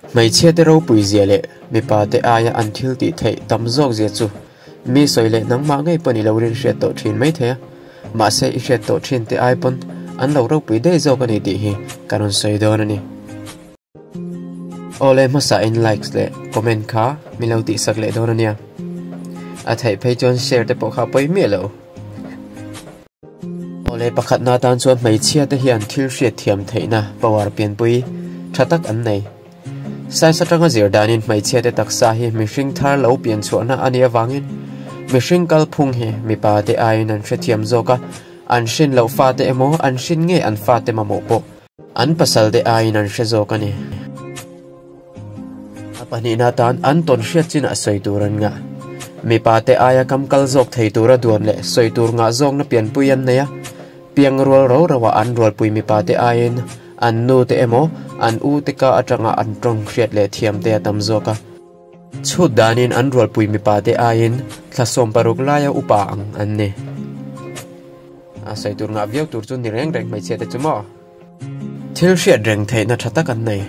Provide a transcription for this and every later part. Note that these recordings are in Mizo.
Hmeichhia te ropui zia leh mipa te aia an thil tih theih tam zawk zia chu mi sawi leh nangmah ngei pawn i lo rin hriat tawh thin mai thei a, mahse i hriat tawh thin te ai pawn an lo ropui daih zawk a ni tih hi ka rawn sawi dawn a ni. Awle hmasa in likes leh comment kha min lo tihsak leh dawn a nia. A theih phei chuan share te pawh kha a pawi miah lo. Awle pakhatna atan chuan hmeichhia te hian thil hriat thiam theihna power pianpui tha tak an nei. Science atanga zir danin hmeichhia te taksa hi mihring thar lo pian chhuahna a nih avangin mihring kalphung hi mipa te aiin an hrethiam zawk a, an hrin loh fate emaw an hrin ngei an fate mamawh pawh an pasal te aiin an hre zawk a ni. A pahnihna atan an tawn hriat chinah sawi tur an ngah. Mipa te aia kam kal zawk thei tura duan leh sawi tur ngah zawkna pianpui an nei a, piang rual ro roah an rualpui mipa te aiin an nu te emaw an u te ka atanga an tawng hriat leh thiam te a tam zawk a. Chhut danin an rualpui mipa te aiin thla 16 laia upa ang an ni. A sawi tur ngah viau tur chu ni reng reng hmeichhia te chu maw? Thil hriat reng theihna tha tak an nei.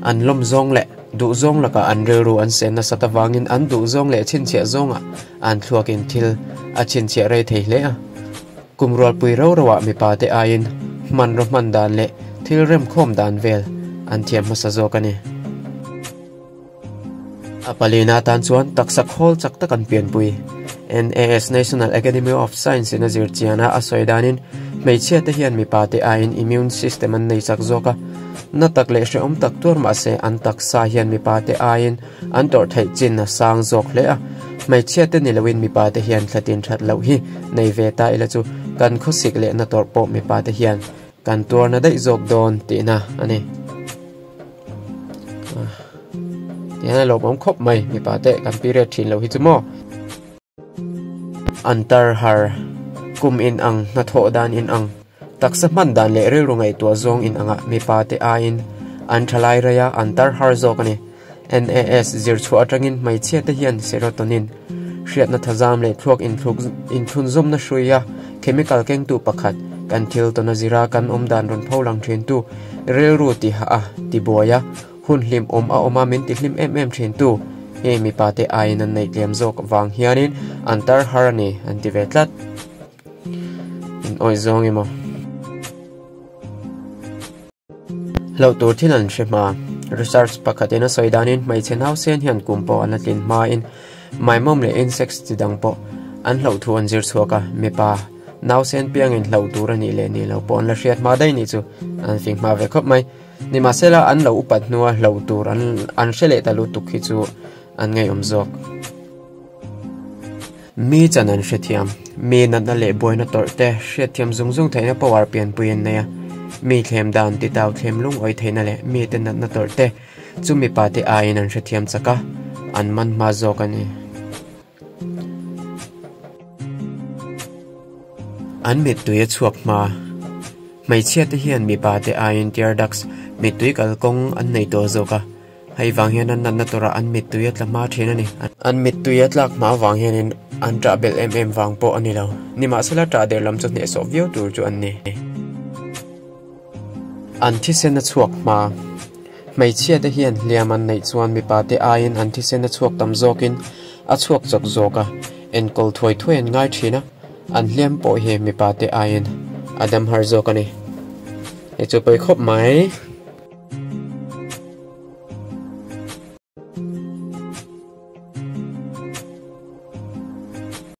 An lawm zawng leh duh zawng lakah an rilru an sen nasat avangin an duh zawng leh chhinchhiah zawngah an thluakin thil a chhinchhiah rei thei hle a. Kum rualpui ro roah mipa te aiin hmanraw hman dan leh thil remkhawm dan vel an thiam hmasa zawk a ni. A palina atan chuan taksa khawl chak tak an pianpui. NAS National Academy of Science in a zir chian a, a sawi danin hmeichhia te hian mipa te aiin immune system an nei chak zawk a. Na tak leh hrehawm tak tuar mahse an taksa hian mipa te aiin an tawrh theih chin a sang zawk hle a. Hmeichhia te ni loin mipa te hian thlatin that loh hi nei ve ta ila chu kan khawsik leh na tawrh pawh mipa te hian kan tuarna daih zawk dawn tihna a ni. Tihian a lawmawm khawp mai mipa te kan period thin lo hi chu maw. An tar har kum in ang hnathawh dan in ang taksa hman dan leh rilru ngaihtuah zawng in angah mipa te aiin an thalai rei a an tar har zawk a ni. NAS zir chhuah atangin hmeichhia te hian serotonin hriatna thazam leh thluak inthlunzawmna hruia chemical kengtu pakhat kan thil tawn a zira kan awm dan rawn pho lang thin tu rilru tiha a tibuai a hun hlim awm a awm a min ti hlim em em thin tu hei mipa te aiin an neih tlem zawk vang hianin an tar har a ni an ti ve tlat in awih zawng emaw. Hlauh tur thil an hre hma. Research pakhatin a sawi danin hmeichhe nausen hian kum pawh an la tlin hmain maimawm leh insects chi dang pawh an hlauh thu an zir chhuak a, mipa nausen piangin hlauh tur a nih leh nih loh pawh an la hriat hma daih nih chu an fing hma ve khawp mai. Nimahsela an lo upat hnua hlauh tur an an hre leh ta lutuk hi chu an ngaihawm zawk. Mi chan an hrethiam. Mi natna leh buaina tawrh te hriatthiam zung zung theihna power pianpui an nei a. Mi thlem dan titau thlem lungawi theihna leh mite natna tawrh te chu mipa te aiin an hrethiam chak a, an man hma zawk a ni. An mittui a chhuak hma. Hmeichhia te hian mipa te aiin tear ducts, mittui kalkawng, an nei tawh zawk a. Hei vang hian an natna turah an mittui a tla hma thin a ni. An mittui a tlak hma vang hianin an ṭah belh em em vang pawh a ni lo. Nimahsela ṭah der lam chu hnehsawh viau tur chu an ni. An thisen a chhuak hma. Hmeichhia te hian hliam an neih chuan mipa te aiin an thisen a chhuak tam zawkin a chhuak chawk zawk a, enkawl thuai thuai an ngai thin a, an hliam pawh hi mipa te aiin a dam har zawk a ni. Hei chu pawi khawp mai.